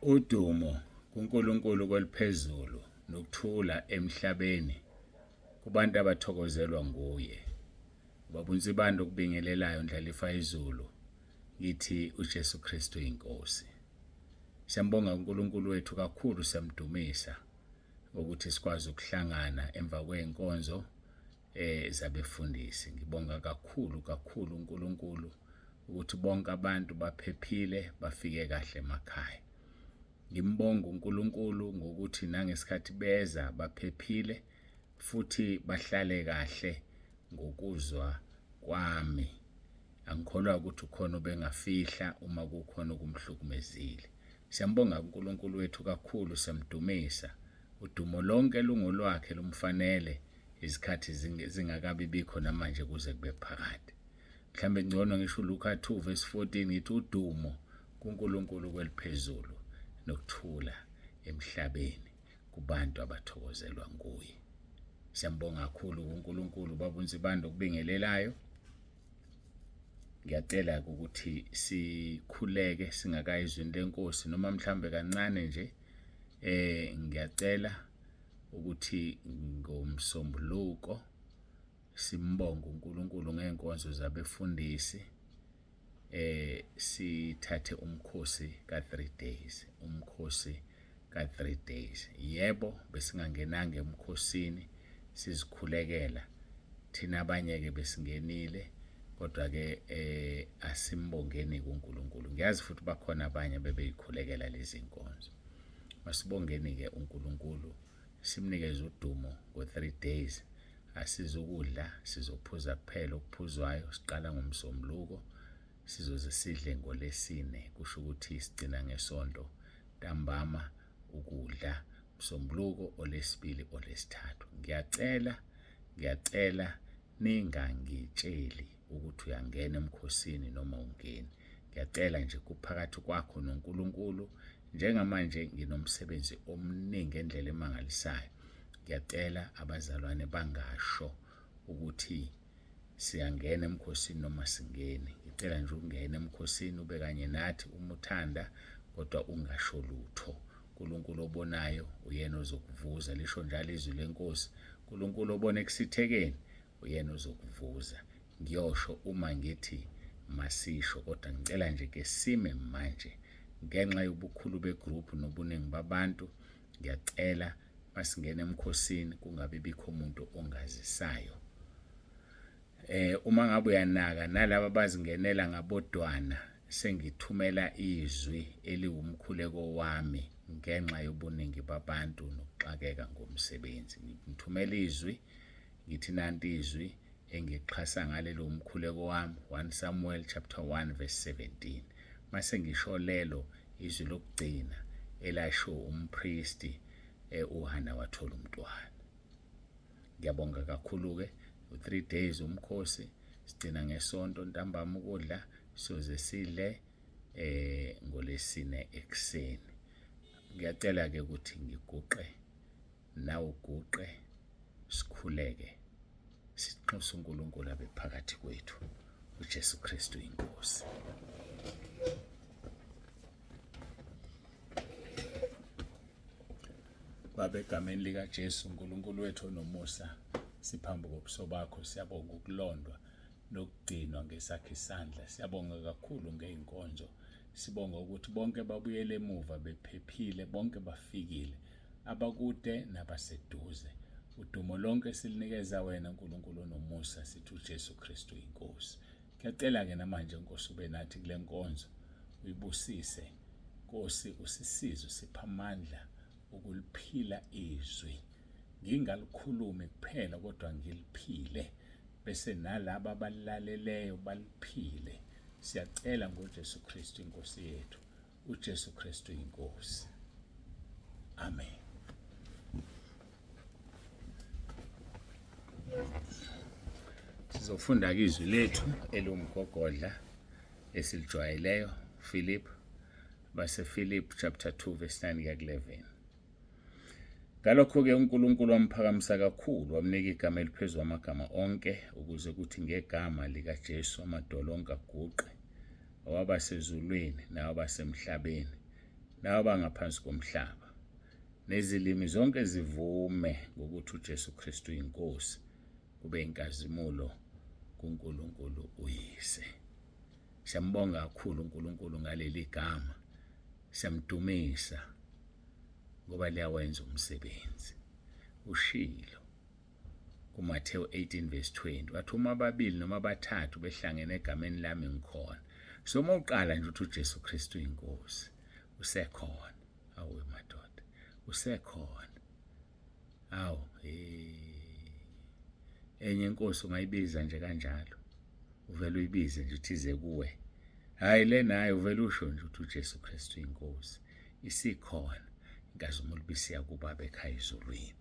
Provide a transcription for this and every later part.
Udumo kuNkulunkulu kweliphezulu nokuthula emhlabeni kubantu abathokozelwa nguye. Ubaba uNsibande okubingelelayo Ndlalifa izulu ngithi uJesu Kristu inkosi. Siyambonga uNkulunkulu wethu kakhulu siyamdumisa ukuthi sikwazi ukuhlangana emva kwey'nkonzo zabefundisi. Ngibonga kakhulu kakhulu uNkulunkulu ukuthi bonke abantu baphephile bafike kahle emakhaya. Ngimbonga uNkulunkulu ngokuthi nangesikhathi beza baphephile futhi bahlale kahle ngokuzwa kwami. Angikholwa ukuthi ukhona obengafihla uma kukhona okumhlukumezile. Siyambonga uNkulunkulu wethu kakhulu, siyamdumisa. Udumo lonke lungolwakhe lumfanele izikhathi zingakabi bikho namanje kuze kube phakade. Mhlambe ngcono ngisho uLuka 2 verse 14 ngithi udumo kuNkulunkulu kweliphezulu nokuthula emhlabeni kubantu abathokozelwa nguye. Siyambonga kakhulu kuNkulunkulu baba uNsibande okubingelelayo. Ngiyacela ukuthi sikhuleke singakayi ezwini lenkosi noma mhlambe kancane nje ngiyacela ukuthi ngomsombuluko simbonge uNkulunkulu ngeenkonzo zabefundisi sithathe umkhosi ka 3 days, umkhosi ka 3 days. Yebo, besingangenanga emkhosini sizikhulekela thina, abanye ke besingenile, kodwa ke asimbongeni kuNkulunkulu. Ngiyazi futhi bakhona abanye bebeyikhulekela lezi nkonzo. Masibongeni ke uNkulunkulu, simnikeze udumo ngo 3 days. Asizukudla, sizophuza kuphela okuphuzwayo. Siqala ngomsombuluko, sizoze sidle ngolesine, kusho ukuthi sigcina ngesonto ntambama ukudla, msombuluko, olesibili, olesithathu. Ngiyacela, ngiyacela ningangitsheli ukuthi uyangena emkhosini noma ungeni. Ngiyacela nje, kuphakathi kwakho noNkulunkulu. Njengamanje nginomsebenzi omningi ngendlela emangalisayo. Ngiyacela abazalwane bangasho ukuthi siyangena emkhosini noma singeni. Ngicela nje ungene emkhosini ube kanye nathi uma uthanda, kodwa ungasho lutho. uNkulunkulu obonayo uyena ozokuvuza, lisho njalo izwi lenkosi. uNkulunkulu obona ekusithekeni uyena ozokuvuza. Ngiyosho uma ngithi masisho, kodwa ngicela nje ke sime manje ngenxa yobukhulu begroup nobuningi babantu. Ngiyacela masingena emkhosini kungabi bikho umuntu ongazisayo. Uma ngabe uyanaka nalaba bazingenela ngabodwana, sengithumela izwi eliwumkhuleko wami ngenxa yobuningi babantu nokuxakeka ngomsebenzi. Ngithumela izwi, ngithi nanti izwi engixhasa ngalelo umkhuleko wami, 1 Samuel chapter 1 verse 17. Mase ngisho lelo izwi lokugcina elasho umpristi, uHana wathola umntwana. Ngiyabonga kakhulu-ke. U-3 days umkhosi, sigcina ngesonto ntambama ukudla, siyoze sidle ngolesine ekuseni. Ngiyacela ke ukuthi ngiguqe nawe uguqe, sikhuleke, sinxuse uNkulunkulu abe phakathi kwethu. uJesu Kristu inkosi. Baba, egameni likaJesu, uNkulunkulu wethu onomusa, siphambi kobuso bakho, siyabonga ukulondwa nokugcinwa ngesakhe isandla. Siyabonga kakhulu ngey'nkonzo, sibonga ukuthi bonke babuyele emuva bephephile, bonke bafikile, abakude nabaseduze. Udumo lonke silinikeza wena Nkulunkulu onomusa, sithi uJesu Kristu inkosi. Ngiyacela-ke namanje Nkosi ube nathi kule nkonzo, uyibusise Nkosi, usisize, usiphe amandla ukuliphila izwi, ngingalikhulumi kuphela kodwa ngiliphile, bese nalaba abalilaleleyo baliphile. Siyacela ngoJesu Kristu inkosi yethu. uJesu Kristu inkosi. Amen. Sizofunda ke izwi lethu eliwumgogodla esilijwayeleyo, Philip, base Philip chapter 2 verse 9 kuya ku-11. Ngalokho-ke uNkulunkulu wamphakamisa kakhulu, wamnika igama eliphezu kwamagama onke, ukuze kuthi ngegama likaJesu amadolo onke aguqe, owabasezulwini nawabasemhlabeni Nawe abangaphansi komhlaba. Nezilimi zonke zivume ngokuthi uJesu Kristu iNkosi, kube inkazimulo kuNkulunkulu uYise. Siyambonga kakhulu uNkulunkulu ngaleli gama. Siyamdumisa ngoba liyawenza umsebenzi. Ushilo kuMathewu 18 verse 20 wathi uma ababili noma abathathu behlangene egameni lami ngikhona. So uma uqala nje uthi uJesu Kristu inkosi usekhona. Awu madoda usekhona. Awu hey. Enye inkosi ungayibiza nje kanjalo. Uvele uyibize nje uthi ize kuwe. Hayi le nayo uvele usho nje uthi uJesu Kristu inkosi isikhona. Inkazimulo ibisiya kuBaba ekhaya ezulwini.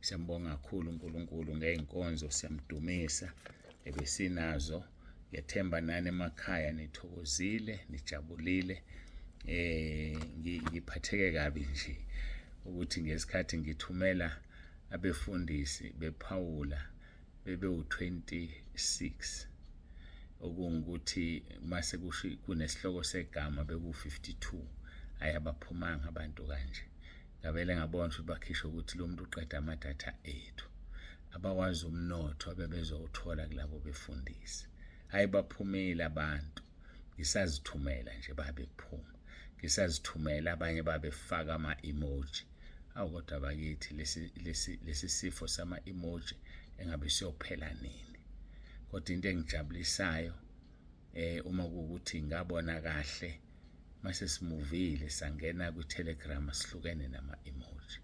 Siyambonga kakhulu uNkulunkulu ngey'nkonzo siyamdumisa ebesinazo. Ngiyethemba nani emakhaya nithokozile, nijabulile. Eh ngiphatheke kabi nje ukuthi ngesikhathi ngithumela abefundisi bephawula bebewu-26 okungukuthi mase kusho kunesihloko segama beku-52 ayabaphumanga abantu kanje. Ngavele ngabona ukuthi bakhishwe ukuthi lo muntu uqeda amadatha ethu. Abawazi umnotho abebezowuthola kulabo befundisi. Hhayi baphumile abantu. Ngisazithumela nje babephuma. Ngisazithumela abanye babefaka ama-emoji. Awu kodwa bakithi lesi lesi lesi sifo sama-emoji engabe siyophela nini. Kodwa into engijabulisayo eh uma kuwukuthi ngabona kahle mase simuvile sangena kwi-telegram sihlukene nama-emoji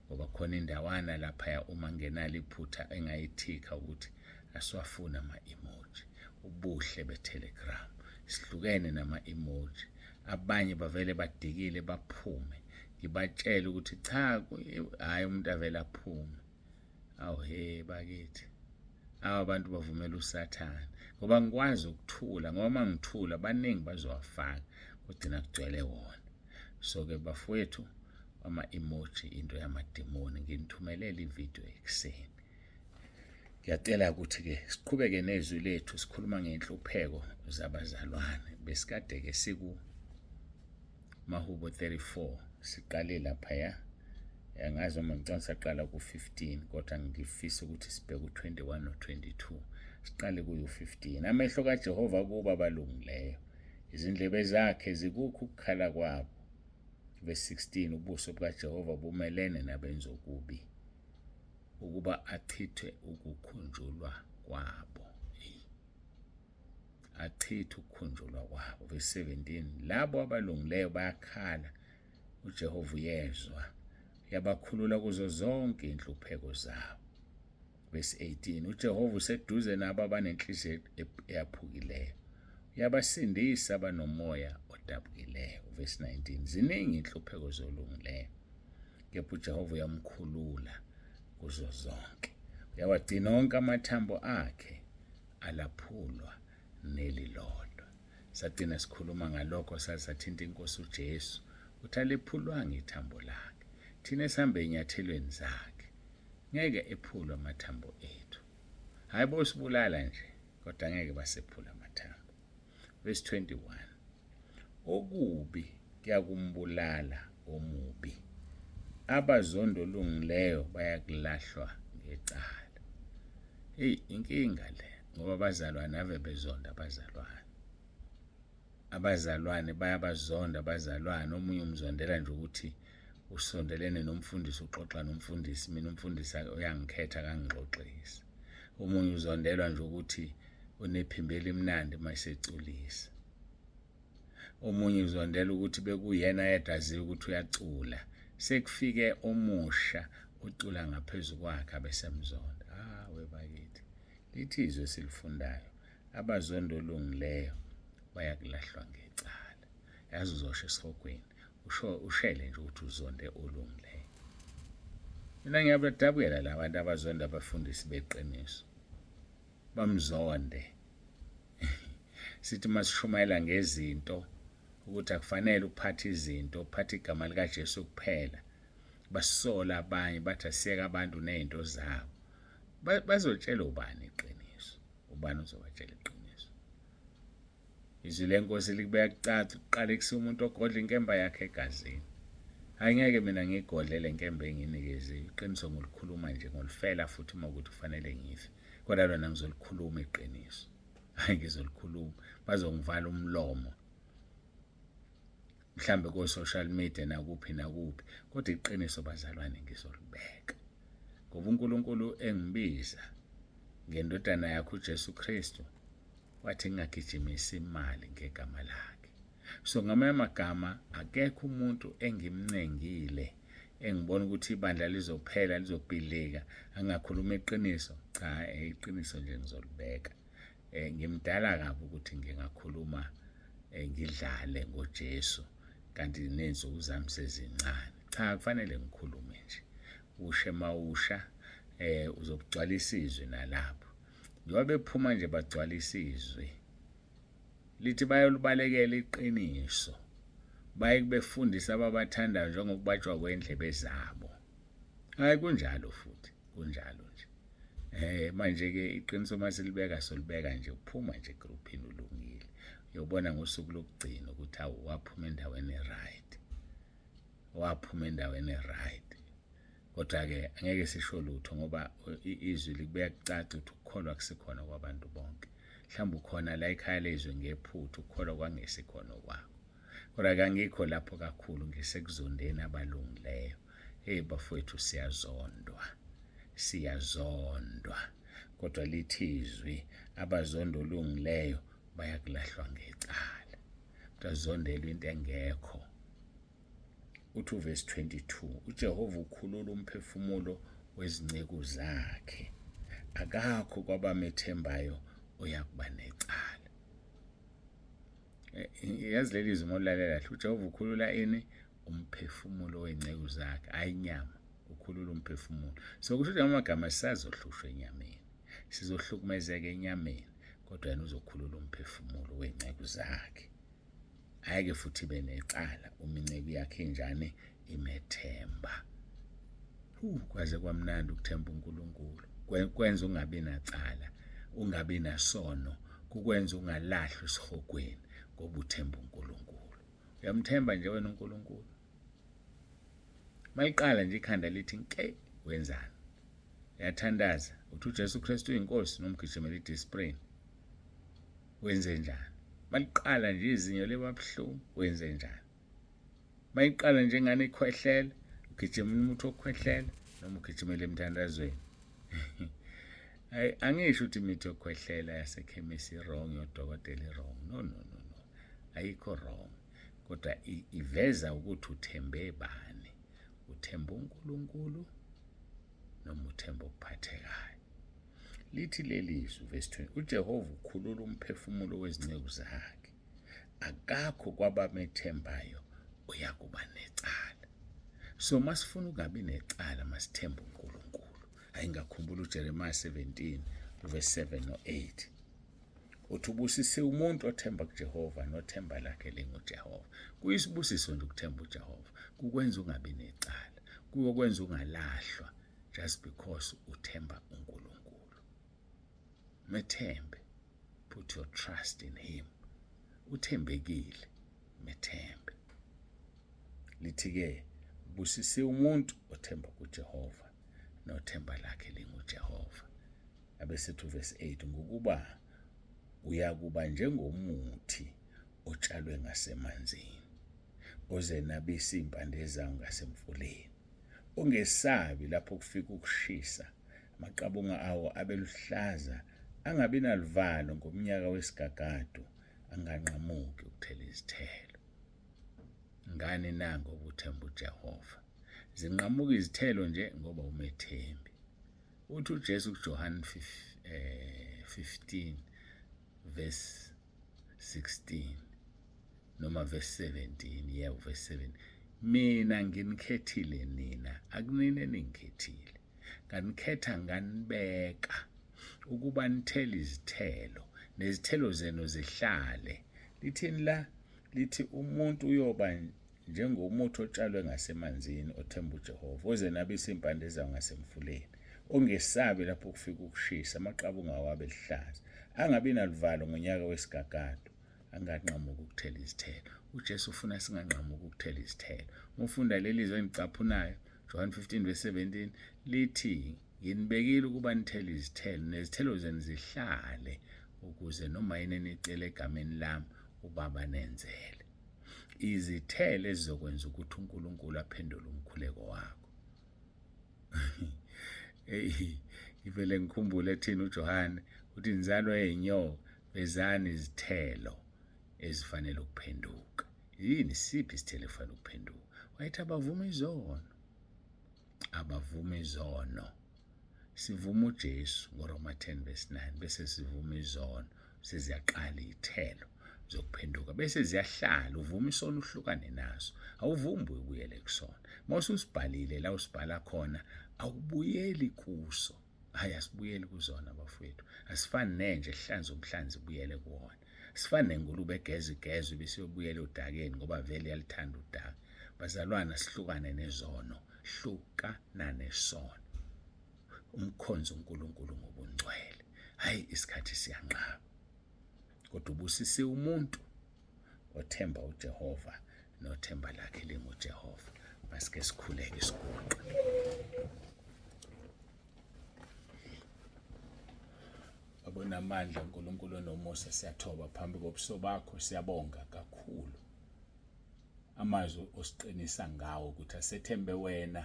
ngoba khona indawana laphaya uma ngenalo iphutha engayithikha ukuthi asiwafuni ama-emoji ubuhle be-telegram sihlukene nama-emoji abanye bavele badikile baphume ngibatshele ukuthi cha hhayi umuntu avele aphume Awu he bakithi. Awu abantu bavumela usathane ngoba ngikwazi ukuthula ngoba uma ngithula baningi bazowafaka kugcina kugcwele wona. So ke bafowethu ama-emoji into yamadimoni nginithumelele ividiyo ekuseni. Ngiyacela ukuthi-ke siqhubeke nezwi lethu sikhuluma ngenhlupheko zabazalwane. Besikade-ke siku Mahubo 34 siqale laphaya angazi noma ngicabanga saqala ku-15 kodwa ngifisa ukuthi sibheke u-21 no-22 siqale kuyu-15 amehlo kaJehova kuba abalungileyo izindlebe zakhe zikukho ukukhala kwabo verse 16 ubuso bukaJehova bumelene nabenza okubi ukuba achithe ukukhunjulwa kwabo achithe ukukhunjulwa kwabo. Verse 17, labo abalungileyo bayakhala, uJehova uyezwa, uyabakhulula kuzo zonke inhlupheko zabo. Verse 18, uJehova useduze nabo abanenhliziyo eyaphukileyo, uyabasindisa abanomoya odabukileyo. Verse 19, ziningi inhlupheko zolungileyo, kepha uJehova uyamkhulula kuzo zonke. Uyawagcina onke amathambo akhe alaphulwa nelilodwa. Sagcina sikhuluma ngalokho saze sathinta inkosi uJesu ukuthi aliphulwanga ithambo lakhe. Thina esihamba ezinyathelweni zakhe ngeke ephulwe amathambo ethu. Hayi bosibulala nje kodwa ngeke basephula amathambo. Verse 21. Okubi kuyakumbulala omubi, abazonda olungileyo bayakulahlwa ngecala. Eyi inkinga le ngoba abazalwane ave bezonda abazalwane. Abazalwane bayabazonda abazalwane, omunye umzondela nje ukuthi usondelene nomfundisi uxoxa nomfundisi, mina umfundisi uyangikhetha akangixoxisi. Omunye uzondelwa nje ukuthi unephimbo elimnandi uma eseculisa. Omunye uzondela ukuthi bekuyena yedwa aziwa ukuthi uyacula. Sekufike omusha ocula ngaphezu kwakhe abesemzonda. Ah webakithi. Lithi izwi esilifundayo abazonda olungileyo bayakulahlwa ngecala. Yazi uzosha esihogweni usho ushele nje ukuthi uzonde olungileyo. Mina ngiyabadabukela la bantu abazonda abafundisi beqiniso. Bamzonde. Sithi masishumayela ngezinto ukuthi akufanele uphathe izinto, uphathe igama likaJesu kuphela. Basola abanye bathi asiyeke abantu nezinto zabo. Bazotshela ubani iqiniso? Ubani uzobatshela iqiniso? Izwi lenkosi likubeka kucaca ukuqalekisa umuntu ogodla inkemba yakhe egazini. Hayi ngeke mina ngiyigodle le nkemba enginikeziwe. Iqiniso ngolikhuluma nje ngolifela futhi uma ukuthi kufanele ngife. Kodwa lona ngizolikhuluma iqiniso. Hayi ngizolikhuluma. Bazongivala umlomo. Mhlambe ko social media nakuphi nakuphi, kodwa iqiniso bazalwane ngizolibeka. Ngoba uNkulunkulu engibiza ngendodana yakhe uJesu Kristu wathi ngingagijimisi imali ngegama lakhe. So ngamanye amagama akekho umuntu engimncengile engibona ukuthi ibandla lizophela lizobhidlika angakhuluma iqiniso cha eh, iqiniso nje ngizolibeka eh, ngimdala kabi ukuthi ngingakhuluma eh, ngidlale ngoJesu kanti nezinsuku zami sezincane cha kufanele ngikhulume nje ushe mawusha eh uzokugcwalisa izwi nalapho njengoba bephuma nje bagcwalisa izwi Lithi bayolibalekela iqiniso, baye kubefundisi ababathandayo njengokubatshwa kwendlebe zabo. Hayi kunjalo futhi, kunjalo nje. Eh manje ke iqiniso masilibeka solibeka nje uphuma nje groupini ulungile. Uyobona ngosuku lokugcina ukuthi awu waphuma endaweni right. Waphuma endaweni right. Kodwa-ke angeke sisho lutho ngoba izwi likubeka kucace ukuthi ukukholwa kusikhona kwabantu bonke. Mhlawumbe ukhona la ekhaya lezwe ngephutha ukukholwa kwangesikhona okwakho. Kodwa-ke angikho lapho kakhulu ngisekuzondeni abalungileyo. Hey bafowethu siyazondwa. Siyazondwa. Kodwa lithi izwi abazonda olungileyo bayakulahlwa ngecala. Kodwa zondelwa into engekho. Uthi uvesi 22, uJehova ukhulula umphefumulo wezinceku zakhe. Akakho kwabamethembayo oyakuba necala. Eh, yazi leli zwi ngolalela kahle, uJehova ukhulula ini? Umphefumulo wezinceku zakhe, hayi inyama, ukhulula umphefumulo. So kusho ukuthi amagama sisazohlushwa enyameni. Sizohlukumezeka enyameni, kodwa yena uzokhulula umphefumulo wezinceku zakhe. Ayeke futhi ibe necala uma inceku yakhe injani imethemba. Hu kwaze kwamnandi ukuthemba uNkulunkulu. Kwenza ungabi nacala, ungabi nasono, kukwenza ungalahlwa esihogweni ngoba uthemba uNkulunkulu. Uyamthemba nje wena uNkulunkulu? Maliqala nje ikhanda lithi nke wenzani? Uyathandaza, uthi uJesu Kristu uyinkosi noma ugijimela idiscipline. Wenze njani? Maliqala nje izinyo liba buhlungu, wenze njani? Mayiqala nje ingane ikhwehlela, ugijima umuthi wokukhwehlela noma ugijimela emthandazweni. Hayi angisho ukuthi imithi yokukhwehlela yasekhemisi i-wrong yodokotela i-wrong. No no no no. Ayikho wrong. Kodwa iveza ukuthi uthembe bani. Uthemba uNkulunkulu noma uthemba okuphathekayo. Lithi leli zwi, verse 20, uJehova ukhulula umphefumulo wezinceku zakhe. Akakho kwabamethembayo oyakuba necala. So masifuna ukungabi necala masithembe uNkulunkulu. Hayi ngakhumbula uJeremiah 17 verse 7 no 8. Uthi ubusise umuntu othemba kuJehova nothemba lakhe linguJehova. Kuyisibusiso nje ukuthemba uJehova. Kukwenza ungabi necala. Kuyokwenza ungalahlwa just because uthemba uNkulunkulu. Methembe. Put your trust in him. Uthembekile. Methembe. Lithi ke busise umuntu othemba kuJehova nothemba lakhe linguJehova. Abesethu verse 8 ngokuba uyakuba njengomuthi otshalwe ngasemanzini ozenabisa iy'mpande zawo ngasemfuleni Ungesabi lapho kufika ukushisa, amaqabunga awo abeluhlaza, angabi naluvalo ngomnyaka wesigagadu, anganqamuki ukuthela izithelo. Ngani na ngoba uthemba uJehova? Zinqamuka izithelo nje ngoba umethembi. Uthi uJesu kuJohane 15 eh, verse 16 noma verse 17 yebo verse 7 mina nginikhethile nina akunini eningikhethile nganikhetha nganibeka ukuba nithele izithelo nezithelo zenu zihlale lithini la lithi umuntu uyoba njengomuthi otshalwe ngasemanzini othemba uJehova ozenabisa impande zawo ngasemfuleni ongesabi lapho kufika ukushisa amaqabunga awo abe luhlaza angabi naluvalo ngonyaka wesigagadu anganqamuki ukuthela izithelo. UJesu ufuna singanqamuki ukuthela izithelo. Uma ufunda leli zwi engicaphunayo, John 15 verse 17 lithi nginibekile ukuba nithele izithelo nezithelo zenu zihlale ukuze noma yini enicela egameni lami uBaba nenzele. Izithelo ezizokwenza ukuthi uNkulunkulu aphendule umkhuleko wakho. Eyi, ngivele ngikhumbule ethini uJohane uthi inzalo yey'nyoka vezani izithelo ezifanele ukuphenduka. Yini siphi isithelo efanele ukuphenduka? Wayethi abavuma izono. Abavuma izono. Sivuma uJesu ngoRoma 10 verse 9 bese sivuma izono seziyaqala iy'thelo zokuphenduka bese ziyahlala uvuma isono uhlukane naso awuvumi ubuyele kusona uma ususibhalile la usibhala khona awubuyeli kuso Hhayi asibuyeli kuzona bafowethu. Asifani nenja ehlanza umhlanzi ibuyele kuwona. Asifani nengulube egeza igezwe ibese iyobuyela odakeni ngoba vele iyalithanda udaka. Bazalwane asihlukane nezono. Hlukana nesono. Umkhonze uNkulunkulu ngobungcwele. Hhayi isikhathi siyanqaba. Kodwa ubusisiwe umuntu othemba uJehova nothemba lakhe linguJehova. Masike sikhuleke siguqe. Abonamandla uNkulunkulu onomusa siyathoba phambi kobuso bakho siyabonga kakhulu amazwi osiqinisa ngawo ukuthi asethembe wena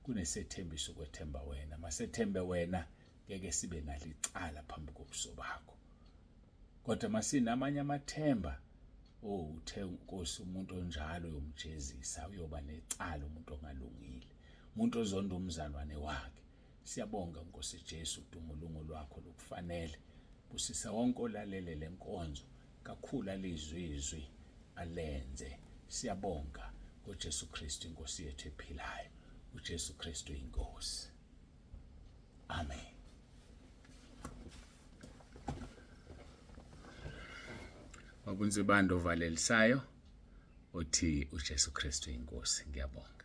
kunesethembiso ukwethemba wena masethembe wena ngeke sibe nalo icala phambi kobuso bakho kodwa masinamanye amathemba oh uthe inkosi umuntu onjalo yomjezisa uyoba necala umuntu ongalungile umuntu ozonda umzalwane wakhe siyabonga nkosi Jesu dumulungo lwakho lokufanele busisa wonke olalele lenkonzo kakhulu alizwi izwi alenze siyabonga ngoJesu Kristu inkosi yethu ephilayo uJesu Kristu inkosi amen Wabunsibanda ovalelisayo othi uJesu Kristu inkosi ngiyabonga.